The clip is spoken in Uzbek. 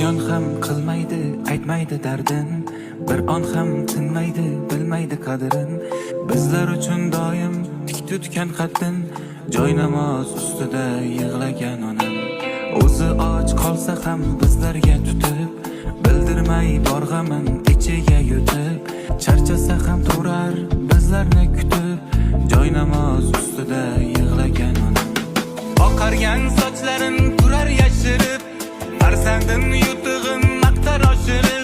Isyon ham qilmaydi, aytmaydi dardin. Bir on ham tinmaydi, bilmaydi qadrin. Bizlar uchun doim tik tutgan qaddin. Joy namoz ustida yig'lagan onam. O'zi och qolsa ham bizlarga tutib, bildirmay bor g'amin ichiga yutib, charchasa ham turar bizlarni kutib. Joy namoz ustida yig'lagan onam. Oqargan sochlarin turar yashirib, farzandim yutug'in maqtar oshirib.